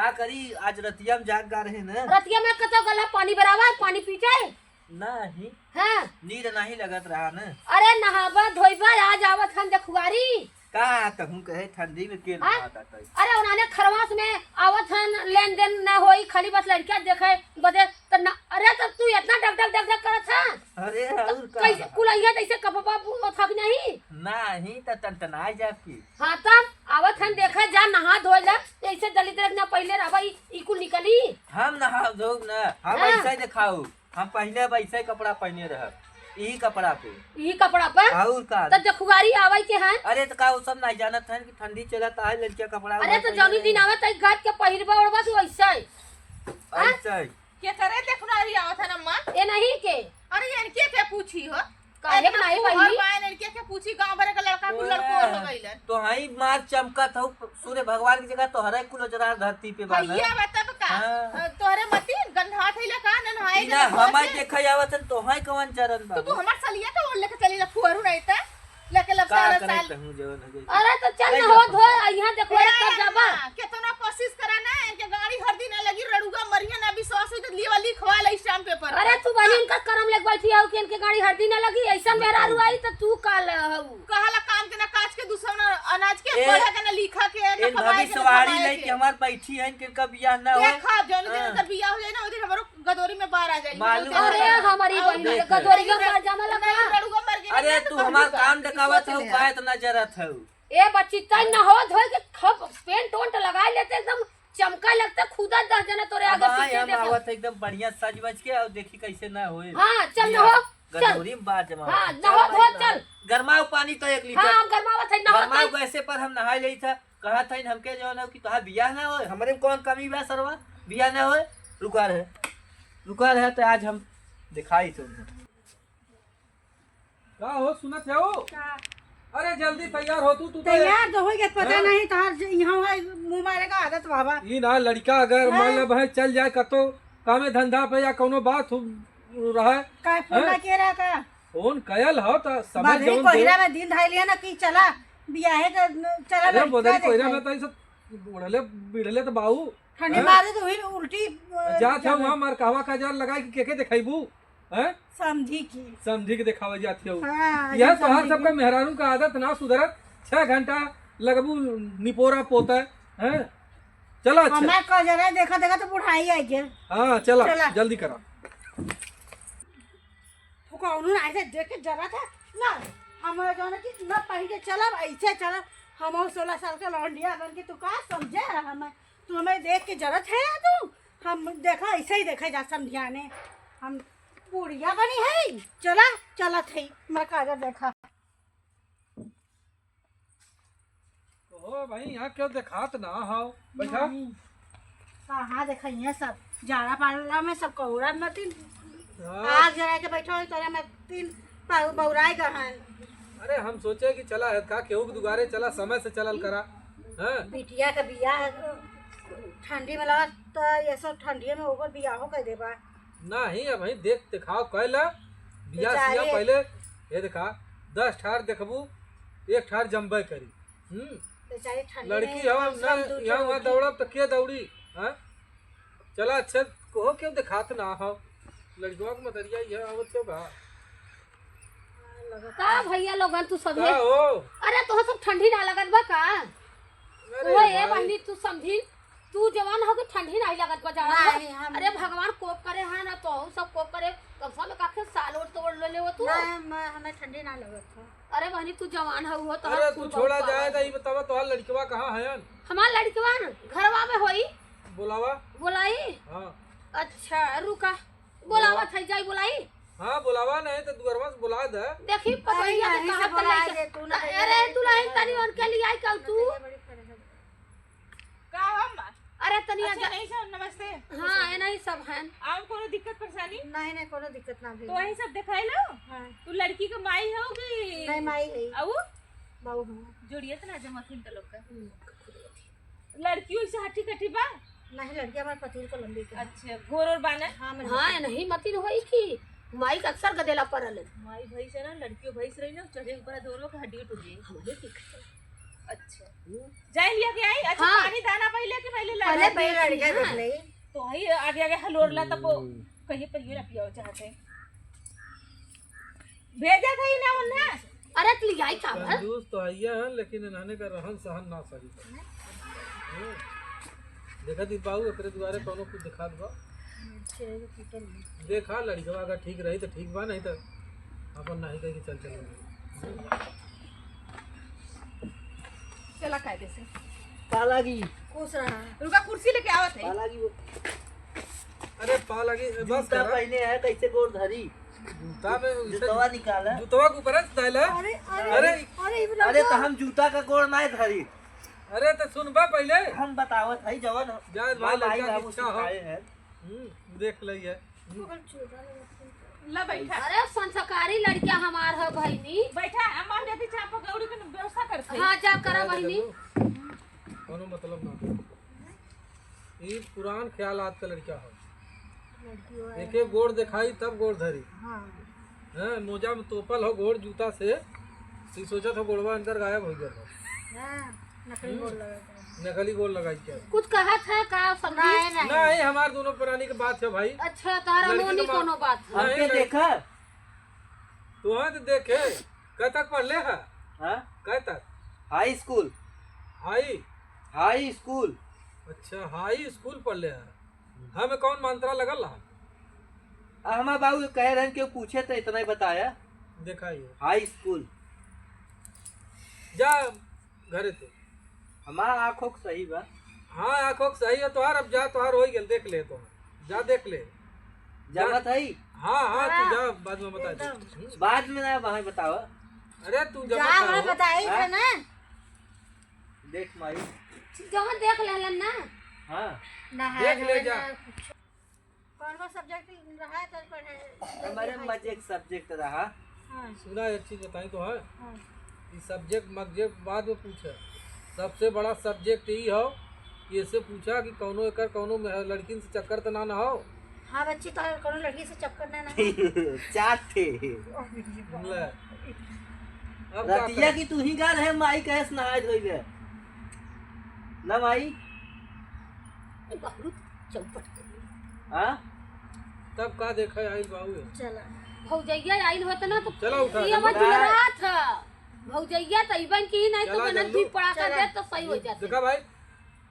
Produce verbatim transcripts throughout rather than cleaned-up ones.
का करी, आज रतिया में जाग गा रहे न। रतिया में कतो गला पानी बराबर, पानी पी जाए। नहीं। हाँ। नींद नहीं लगत रहा न। अरे नहाबा धोइबा, आज आवत हन जखुआरी। का तहूँ कहे ठंडी में के हाँ? नहाता तई? अरे उन्हाने खरवास में आवत हन, लेन देन ना होई, खाली बस लड़किया देखे बदे त ना। अरे त तू इतना डग डग डग डग करत है? अरे त और का? कैसे कुलैया जैसे कपबा बु-, थक नहीं? नहीं त टनटनाई जाब की। हाँ तब आवत हन, देखा जा, नहा धोए ला, ऐसे दलित रखना पहले रहबा, ई, ई कुल निकली। हम नहा धोब ना, हम हाँ। ऐसे देखाऊ, हम पहले अब ऐसे कपड़ा पहने रहब, यही कपड़ा पे। यही कपड़ा पर? और का? त जखुआरी आवे के हैं? अरे त का वो सब नहीं जानत हैं कि ठंडी चलत है, लड़किया कपड़ा अरे उहे त पहने जौनी रहे। दिन आवत है, घर के पहिरबा ओढ़बा तू ऐसे। ऐसे। के करे देखुआरी आवत है ना माँ? ए नहीं के। अरे इनके के पूछी हो? काहे के इतना नहीं फूहर बहिनी? बा, इनके के पूछी, गाँव भर के लड़का कुल लड़कोर हो गइलन। तो हई मार चमकत हऊ, सूर्य भगवान की जगह तोहरे कुल उजरा धरती पे बा ना। भैया बा तब का? हाँ। अ, तोहरे मती गंधा थैला का न नहाए ई के ना, लड़कोर हमार के? देखा आवत है, तोहई कवन चरण बा? तो तू हमार सलिया का ओढ़ लेके चली ला, फुहरू नहीं त। लेके लब का सारा करे साल। तहूँ जवन हो जाई। अरे तो चल नहीं ना हो जाता धो, साल। यहाँ देखो ए, रे कब जाबा। ना, केतना कोशिश करा ना, इनके गाड़ी हरदी ना लगी, रड़ुआ मरिया ना, विश्वास होई तो लिवा लिखवा ले स्टैम्प पेपर अरे पर। तू बनी इनका करम लेके बैठी हऊ कि इनके गाड़ी हरदी ना लगी, ऐसा मेहरारू आई तो तू का ल-, हऊ? कहाला काम के ना काज के, दूसरा ना अनाज के, ए, पढ़े के ना लिखा के, ना इन कमाए के, ना भविष्यवाणी धमाए लेके के। हमार बैठी है, इनके कब बियाह ना हो। देखा, जौन दिन हाँ। इनकर बियाह हो जाए ना, वो दिन हमरो गदोरी में बाढ़ आ जाई। मालूम अरे है। हमारी और बहिनी, देख। गदोरिया मार जाना लगा। नहीं, रड़ुआ मर गई अरे ना, तो तू हमार हमहू काम का डकावत विश्वास हऊ, चले का हैं। इतना जरत हऊ? ए बच्ची, तै नहो धोए के खप पेंट ओंट लगाए लेते, एकदम चमका लगता, खुदा दस जना तोरे अब आगे आए पीछे हम देखो। आवत है एकदम बढ़िया सज बज के, और देखी कैसे ना होए। हाँ, चल बियाह। नहो, चल। गदोरी में बाढ़ जमा हाँ, होता। नहो चल धो, भाई, चल। गरमाओ पानी तो एक लीटर। हाँ, हम गरमावत है, नहो गरमाओ तो। गैसे पर हम नहाए लेई था। कहा था इन हमके जौन हो कि तोहार बियाह ना होए, हमरे में कौन कमी बा सरवा, बियाह ना होए, रुका रहे, रुका रहे, तो आज हम दिखाई तो। का हो सुनत है वो? का? अरे जल्दी तैयार हो तू, तू तो तैयार तो होई गए, पता हाँ? नहीं तोहार ज-, यहाँ है मुँह मारे का आदत बाबा। ई ना लड़का अगर हाँ? मान ला भाई चल जाए कतो कामे धंधा पे या कौनो बात हो, रहे। काहे फोन हैं? ना किए रहा का? फोन कयल हो त समय बदरी जौन दे। कोहिरा में दिन धाई लिया ना कि चला बियाहे के न-, चला अरे लड़का बदरी कोहिरा देखाई। में त ई सब बुढ़ले बिढ़ले त बाऊ। ठंडी हैं? मारे तो हुई उल्टी, अ, जात है जावे। वहाँ मार कहवा का जाल लगाई कि के के देखाईबू? हैं? समधी की। समधी के देखावे जात है। हाँ, यह ऐसे तोहार समधी सबका की। मेहरारू का आदत ना सुधरत। छह घंटा लगबू निपोरा पोता, हैं? चला अच्छा। हमार कजरा देखा देखा तो बुढ़ाई आई गया। हाँ, चला, चला। जल्दी करा। तो कौनो ना ऐसे देख के जरा था ना, हम जौन कि ना पहन के चलब, ऐसे चलब। हम सोलह साल के लौंडिया बन के तू का समझे है हमें? तू हमें देख के जरत है या तू? हम देखा ऐसे ही देखे जा समझियाने। हम बुढ़िया बनी है, चला, चलत है, मैं काजर देखा। ओ भाई, यहाँ क्यों देखात ना हो? बैठा। नहीं। कहाँ देखइए सब? जाड़ा पाला में सब कौड़ा मतिन हाँ। आग जरा के बैठा हो, तोरा मतिन पा-, बौराए गहन। अरे, हम सोचे कि चला है का, केहू के दुआरे चला, समय से चलल करा। हाँ? बिटिया के बियाह ठंडी में लगा, तो ये सब ठंडिये में ओकर बियाहो कर देबा। नहीं, अब ही देख दिखाओ कैला। बियाह बेचारी सिया पहले, ये देखा, दस ठार देखबू, एक ठार जम्बे करी। हम्म। बेचारी ठंडी लड़की में हो, कम से ना, कम दू यहाँ ठो वहाँ रोटी। दौड़ब तो के दौड़ी, हाँ? चला, अच्छा, कोहो क्यों दिखात ना हो? लड़कवा के मतरिया ये आवत क्यों बा? का भैया लोगन तू सभे? का हो? अरे, तोह सब ठंडी ना लगत बा का? अरे ओए, ए भाई। बहिनी, तू समझी, तू जवान हो के ठंडी नहीं लगत बा जाड़ा में। नहीं, हम अरे, भगवान कोप करे है ना, तो सब कोप करे, कम से कम एक आखे साल ओढ़ तो ओढ़ ले हो तू। नहीं, हम, हमें ठंडी ना लगत है। अरे बहिनी, तू जवान हो, हो तो अरे, तू छोड़ा जाए, तो ई बतावा, तोहार लड़कवा कहाँ हयन? हमार लड़कवा न घरवा में होई। बोलावा। बोलाई? हाँ। अच्छा, रुका। बोलावा बोलावा। था, जाई बोलाई? हाँ, बोलावा, नहीं तो दुअरवा से बोला दे। देखी, अरे, पतोहिया के यहीं से कहाँ बोला तलाई दे, तू ना अरे, कहीं दुल्हन से तनी उनके लिए आई कहू तू। बड़ी परेशान। का हो माँ? अरे, तनी अच्छा, आजा। नहीं सब नमस्ते। हाँ, ये नहीं सब हैं। और कोनो दिक्कत परेशानी? नहीं, नहीं, कोनो दिक्कत ना भी। तो वही सब दिखाई लो। हाँ। तू लड़की के माई हो कि नहीं, माई है। आऊ? बाऊ हूँ। जोड़िए तो ना जमा थिन तो लोग का। हम्म। लड़कियों से हठी कठी बा? नहीं, लड़की हमारे पति को लंबी के। अच्छा, गोर और बाना? हाँ, मैं हाँ, नहीं मतिन होई कि माई का अक्सर गदेला पड़ल है। माई भैंस है ना, लड़कियों भैंस रही ना, चढ़े ऊपर दोनों का हड्डी टूट गई। हमरे दिक्कत है। अच्छा। हम्म। जाए लिया के आई? अच्छा, हाँ। पानी दाना पहिले कि पहिले ला? पहिले पहिले देख लड़का ली, देख हाँ। ले। तो वही आगे आगे हलोर ला तब वो हम्म। कहिए पहिले ना पियाओ चाहते। भेजा था ही ना उन्हें। अरे तो लियाई का भर? कंजूस तो हइया है, लेकिन इन्हने का रहन सहन ना सही है। हम्म। देखा दी बाऊ, एकरे दुआरे कौनो कुछ दिखा दबा। देखा लड़कवा अगर ठीक रही तो ठीक बा, नहीं तो अपन नहीं कह के चल चलेंगे। चला कायदे से। पा लागी। खुश रहा। रुका, कुर्सी लेके आवत है। पा लागी वो। अरे पा लागी, बस जूता करा। पहने है, कैसे गोड़ धरी? जूता में उसे जूतवा निकाला। जूतवा के ऊपर है, style है। अरे, अरे, अरे। अरे, ये अरे, तो लड़का। हम जूता का गोड़ नहीं धरी। अरे, तो सुन बा पहले। हम बतावत है, जवन जा, भाई, हमार भाई लड़का बाबू कुछ का हो। सिखाए हैं। हम्म, देख ले ये। हम्म। ला बैठा। अरे, संस्कारी लड़का हमार है, बहिनी। बैठा, हम मान लेती चाप गौड़ी के व्यवस्था करते। हाँ, जा करा, जा, बहिनी। जा, जा। कोनो मतलब ना। ई पुरान ख्याल आज का लड़का हो। लड़की हो एक एक गोड़ दिखाई तब गोड़ धरी। हाँ। हैं, मोजा में तोपल हो गोड़ जूता से, ती सोचत हो गोड़वा अंदर गायब हो गया हो। हाँ, नकली हम्म। गोड़ लगा के। नकली गोड़ लगाई क्या? कुछ कहा था का समझी? नहीं, नहीं। नहीं, हमार दोनों प्राणी के बात है भाई। अच्छा, तारा लड़की मोनी के बात कोनो बात है। नहीं, हमके नहीं। देखा? तुहाँ तो देखे, कह तक पढ़ले है? हाँ? कह तक? हाई स्कूल। हाई? हाई स्कूल। अच्छा, हाई स्कूल पढ़ले है। हमें कौन मंत्रा लगल रहा? आ, हमार बाबू कह रहे हैं, केहू पूछे तो इतना ही बताया। देखा ये। हाई स्कूल। जा घरे से। हमार आँखों के सही बा। हाँ, आँखों के सही है तोहार, अब जा, तोहार हो गया, देख ले तोहार। जा देख ले। जमत है? हाँ, हाँ, तू हाँ। जा, बाद में बता दे। एकदम। हम्म। बाद में ना, वहाँ बताओ। अरे, तू जमत जा, है वहाँ हो। बताई हाँ? था ना। देख माई। जवन देख लेलन ना। हाँ। नहाए देख ले धोए जा। ना कुछ। कौन सा subject रहा है तो पढ़े? हमारे मजे के subject रहा। हाँ। सुना, एक चीज बताई तो है। हाँ। ई subject मकजेक्ट बाद में पूछे। सबसे बड़ा subject ई हो कि इससे पूछा कि कौनो एकर कौनो में-, लड़किन से चक्कर तो ना ना हो। हाँ बच्ची, तो कौनो लड़की से चक्कर ना ना हो। चार ठे। ओ, बिजली ले। अब का रतिया करे? की तू ही गा रहे, माई कहे से नहाए धोइबे। ना माई? ए, बाबू, चौपट के। हाँ? तब का देखे आई बाबू? चला। भौजैया आइल होत ना तो चला उठा, ये चला। मत डरा था। भौजैया तो इबन की नहीं तो चला, बना जल्दी। धूप पड़ा कर चला। दे तो सही हो जाते। देखा भाई,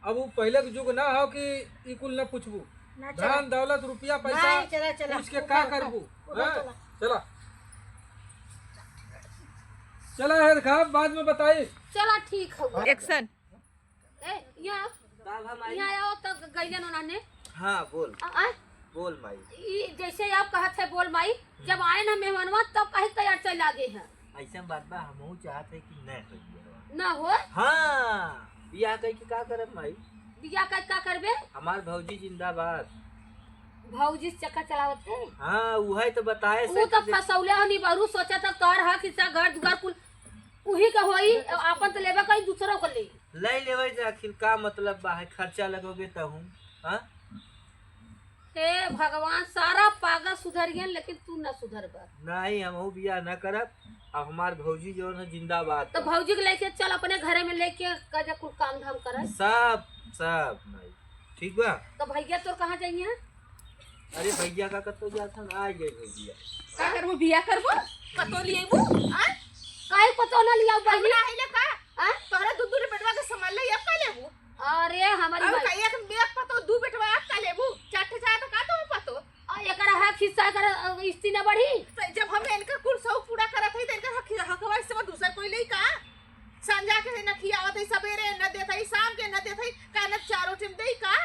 अब वो पहले के जुग ना हो कि ई कुल ना पूछबू। ना, चला। धन, दौलत, रुपया, पैसा नहीं, चला, चला। पूछ के उठा, का उठा, करबू? उठा, हैं? चला। चला। चला है, देखा, बाद में बताई। चला, ठीक है। Action। ए, यहाँ, का भा माई? यहाँ आओ तो गइलन उन्होंने। हाँ, बोल। आ, आ? बोल माई। ई जैसे आप कहत है, बोल माई, जब आए ना मेहमानवा, तब कहीं तैयार चल आगे हैं। ऐसा बात बा, हमहू चाहत है कि न हो बियाह। ना हो? हाँ, बियाह कह के का करब माई? बियाह कह के का करबे? हमार भौजी जिंदाबाद। भौजी से चक्कर चलावत है? हाँ, उहे तो बताए वो से तो कि फसौले हो नहीं, बहरू सोचा था तोर हक हिस्सा घर दुआर कुल उही का होई, आपन तो लेबे कहीं दूसरों को ले। ले लेवे जे, आखिर का मतलब बा है, खर्चा लगोगे तहू, हाँ? हे भगवान, सारा पागल सुधर गया, लेकिन तू ना सुधरबा। नहीं, हमहू बियाह ना करब। अब हमार भौजी जौन है, जिंदाबाद तो बा। भौजी के लेके चल, अपने घरे में लेके कजा कुल काम धाम करे। सब, सब, नहीं। ठीक बा? तो भैया तोर कहाँ जाइए? अरे भैया का कतो जात हन, आ गए भैया। का करबू, बियाह करबू? पतो लिएबू? आ? काहे पतो ना लियाऊ बहिनी? हमरा आइले का? आ? तोहरा दू दू बेटवा के संभाल ले, अब का लेबू? अरे हमारी अब माई। का एक, एक पतो, दू बेटवा, अब का लेबू? चार ठे चाहे तो का तो पतो? आ, एकरा हक हिस्सा, एकरा, अ, इस्ती ना बढ़ी? तो जब हम इनकर कुल शौक पूरा करत हई, तो इनकर हक, हकवा हिस्सा दूसर कोई लेई का? संझा के न खियावत हई, सबेरे न देत हई, शाम के न देत हई, का न चारों टाइम देई का?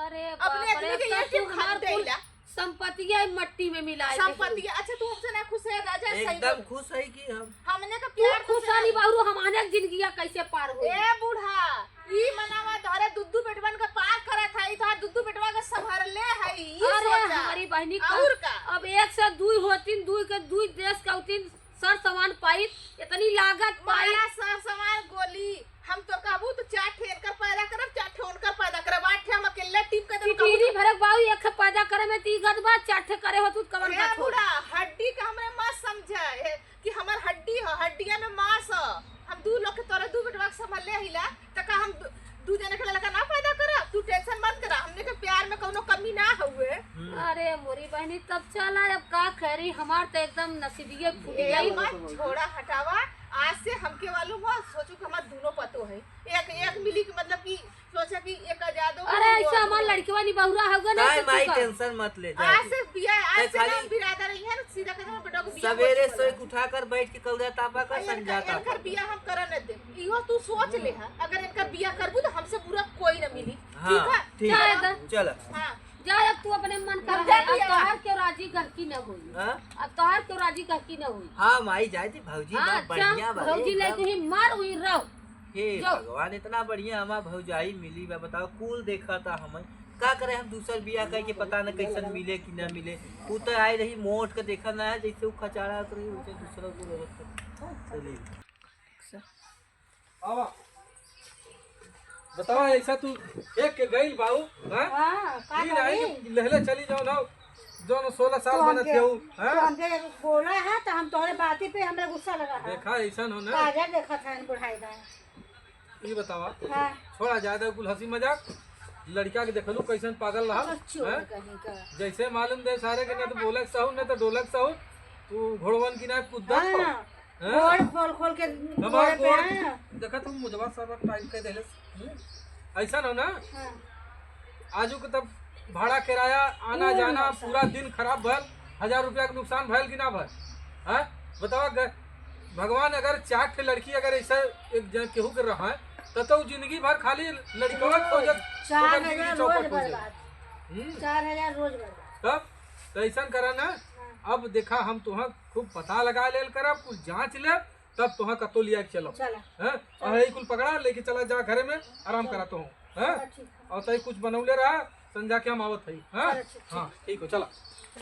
अरे अपने बाप रे, आदमी के तब एक तू एक हमार खाते कुल ला। संपत्तिया मट्टी में मिला दे। संपत्तिया, अच्छा, तू हमसे ना खुश है राजा, सही एकदम बोल। खुश है कि हम हमने तो तू प्यार खुश से नहीं बाबू, हम अनेक जिंदगिया कैसे पार होई? ए बूढ़ा, ई मनावा धरे दुद्दू बेटवन का पार करत है, ई तोहार दुद्दू बेटवा का संभरले है, ई अरे सोचा। हमारी बहिनी का, और का? अब एक से दुई होतिन, दुई के दुई देश के होतिन, सर सामान पाइप, इतनी लागत पाइप। माया सर सामान गोली, हम तो कहबू तो चार ठे एनकर पैदा करब, चार ठे ओनकर पैदा करब, आठ ठे हम अकेले टीम के देब, कहबू चिटीरी तो भरक बाऊ, एक ठे पैदा करे में ती गद बा, चार ठे करे हो तू कवन ए गद हो? बूढ़ा, हड्डी का हमरे मत समझे, ए, कि हमर हड्डी ह, हड्डिया में मांस ह। हम दू लोग के तोरे दू बेटवा के सब ले हिला, त का हम दू, दू जने के लड़का ना पैदा करब? तू tension मत करा, हमने के प्यार में कौनो कमी ना हुए। हम्म। अरे मोरी बहनी, तब चला, अब का करी, हमार तो एकदम नसीबिये फूट ए, गई। मत छोड़ा, हटावा। आज से हमके मालूम हो, सोचू कि हमार दोनों पतो है, एक, एक मिली के मतलब कि सोचा कि एक आजादो अरे, हो, ऐसे हमार लड़कवा नहीं बहुरा होगा ना, ताई तो माई चुप कर। Tension मत ले, जा आज तू। से बिया, आज ताई से ना खाली बिरादर ही है ना, सीधा कदम बेटा को बिया सवेरे हो चुका सोई है। उठा कर बैठ के कौड़ा तापा कर, अरे, संझा इनकर, तापा इनकर कर। बिया हम करन न देब। इहो तू सोच ले, हाँ, अगर इनकर बिया करबू तो हमसे बुरा कोई न मिली। हाँ, ठीक है? ठीक। जाए दे। चल। हाँ। जा, अब तू अपने मन कर हम ले, जा अब बिया। तोहार क्यों राजी घर की न होई। हाँ? अब तोहार क्यों राजी घर की न होई। हाँ, माई जाए दी, भौजी हाँ, बा, जा, बढ़िया बा, भौजी ले एकदम। तू ही मार, वही रहो। हे जो। भगवान, इतना बढ़िया हमार भौजाई मिली बा, बताओ, कुल देखा था हमें। का करे, हम दूसर बियाह कइके पता न कैसन मिले कि ना मिले। उ तो आए रही मोट के देखा ना है, जैसे उ खचारा रही, वैसे दूसरा को रहत है। चलिए। आवा। बतावा, ऐसा तू एक के गइल बाऊ, हाँ? हाँ, का ई नहीं करी? कि लहले चली जाओ ना, जौन सोलह साल तो बनत हमके, हो, हाँ? तो हमके बोला है, तो हम तोहरे बाती पे हमरा गुस्सा लगा है। देखा, ऐसन हो ना। काजर देखत है बुढ़ाई का। ई बतावा, हाँ। छोड़ा जाए दे कुल हंसी मजाक। लड़का के देखलू कैसन पागल रहा, बस चोर हैं? कहीं का। जैसे मालूम दे सारे के, न तो बोलक सहू, न तो डोलक सहू। तू घोड़वन की ना कुद्दा हाँ। पर, हैं? घोड़ खोल खोल के हमार घोड़े पे, गोड़ हाँ। देखा तू मुझवा सब टाइट कर देले। हम्म? ऐसा न हो ना? हाँ। आजू के तब भाड़ा किराया, आना ऊ जाना, नुकसान। पूरा दिन खराब भल, हजार रुपया के नुकसान भल कि ना भल? हैं? बतावा, ग-, भगवान अगर चार ठे लड़की अगर ऐसा एक जन केहू के रहा है, तो, तो जिंदगी भर खाली लड़कवा रोज खोजत, चार ओकर जिंदगी हजार चौपट रोज हो जाए। बर्बाद। हम्म। चार हजार रोज बर्बाद। तब तो ऐसा करा ना, हाँ। अब देखा, हम तुहा खूब पता लगा लेल करब, कुछ जांच ले, तब तुहा कतो लिया के चलो। चला। हैं? चला। और यही कुल पकड़ा, लेके चला जा घरे में, आराम चला। करा तो हूँ, हैं? चला, ठीक है। और तई कुछ बनौले रहा, संझा के हम आवत हई, हैं? चला, ठीक, हाँ, ठीक। ठीक हो, चला। चला।